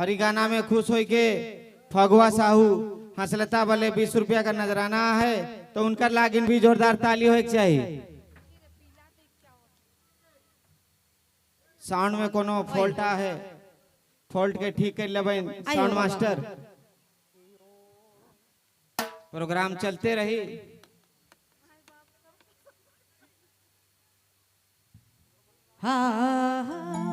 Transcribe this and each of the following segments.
और ई गाना में खुश होई के फगुआ साहू हंसलता वाले 20 रुपया का नजराना है, तो उनका लागिन भी जोरदार ताली होए के चाहिए। साउंड में कोनो फॉल्ट आ है, फॉल्ट के ठीक कर लेबै sound master. Programme चलते रही। हाँ।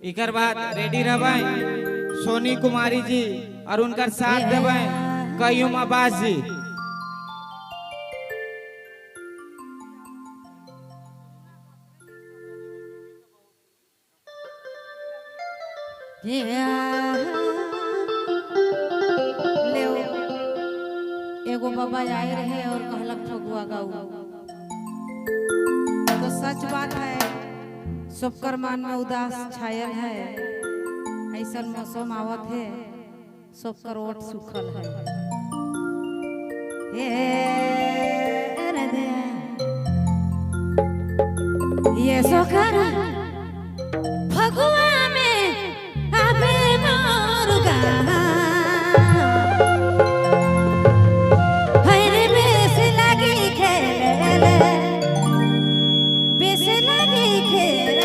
इकर बाद रेडी रहबै सोनी कुमारी जी और उनकर साथ देबै कयूम अब्बास जी। ले एगो बाबा आए रहे और कहलक फगुआ गाऊ, तो सच बात है, सबकर मन में उदास छायल है। ऐसा मौसम आवत है, सबकर ओठ सुखल है। हे ये सोकर फगुआ में आबे मोर गाना, हरे बेस लगी खेले, बेस लगी खेले।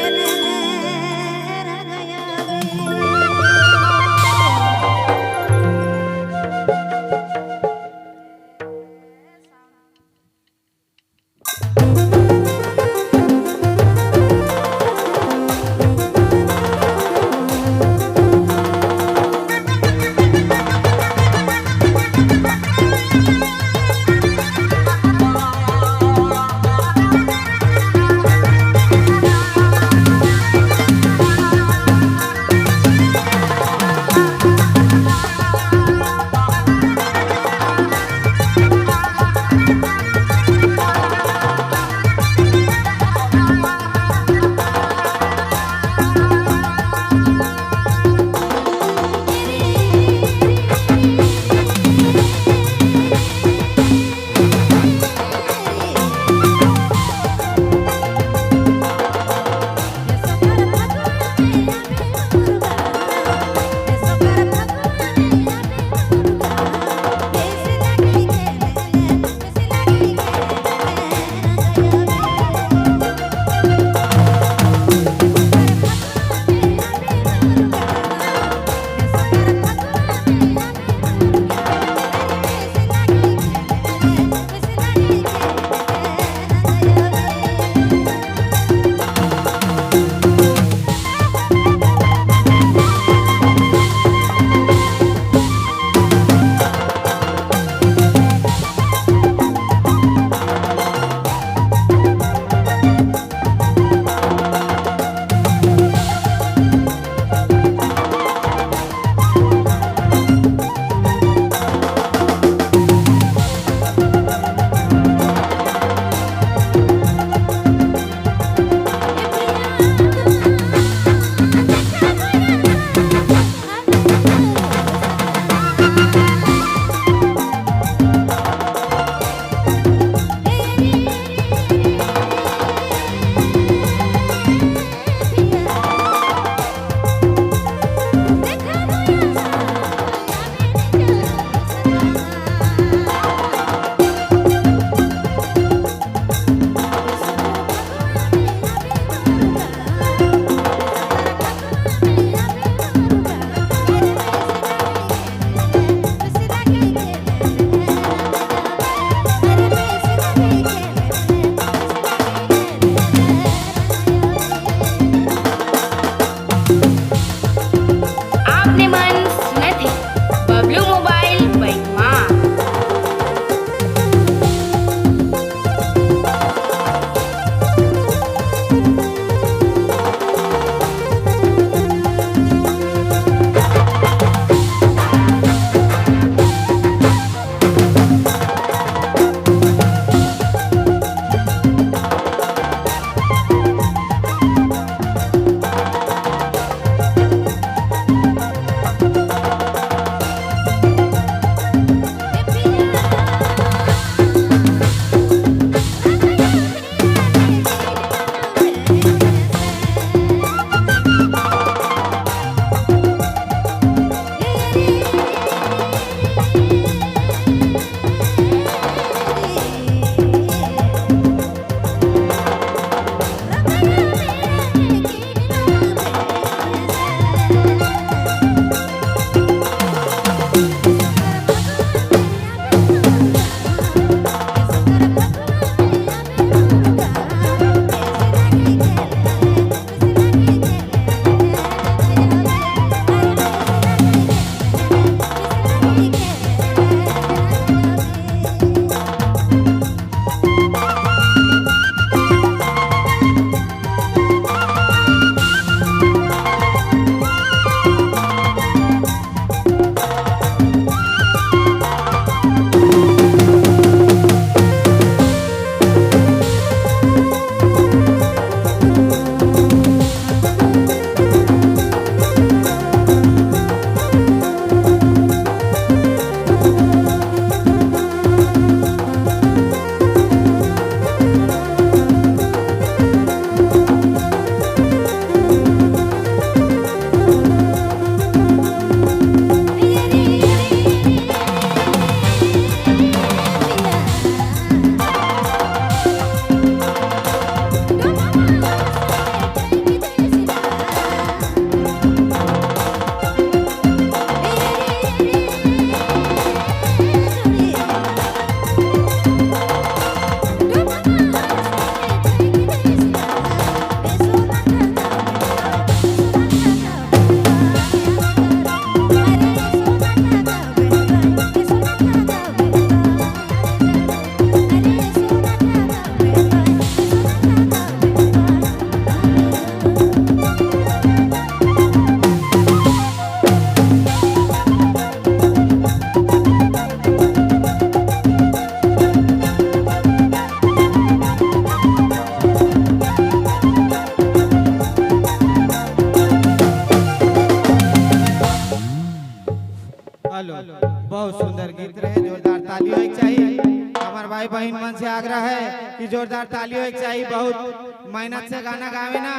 बहन मन से आग्रह है कि जोरदार ताली होए के चाहिए। बहुत मेहनत से गाना गावे ना,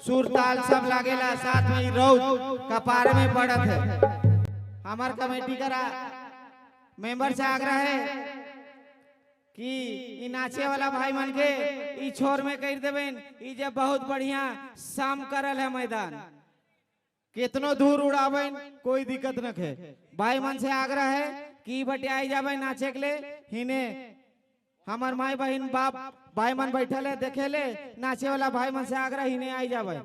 सुर ताल सब लागेला, साथ में ही रौद कपार में पड़त है। हमार कमेटी का मेंबर से आग्रह है कि ई नाचे वाला भाई मन के ई छोर में कर देবেन। ई जे बहुत बढ़िया शाम करल है मैदान, कितनो दूर उड़ावेन कोई दिक्कत न है। भाई मन से आग्रह है कि ई बटे आई जावे नाचे के ले। हिने हमार माई बहन बाप भाई मन बैठल है देखे ले। नाचे वाला भाई मन से आग्रह, हिने आई जावे।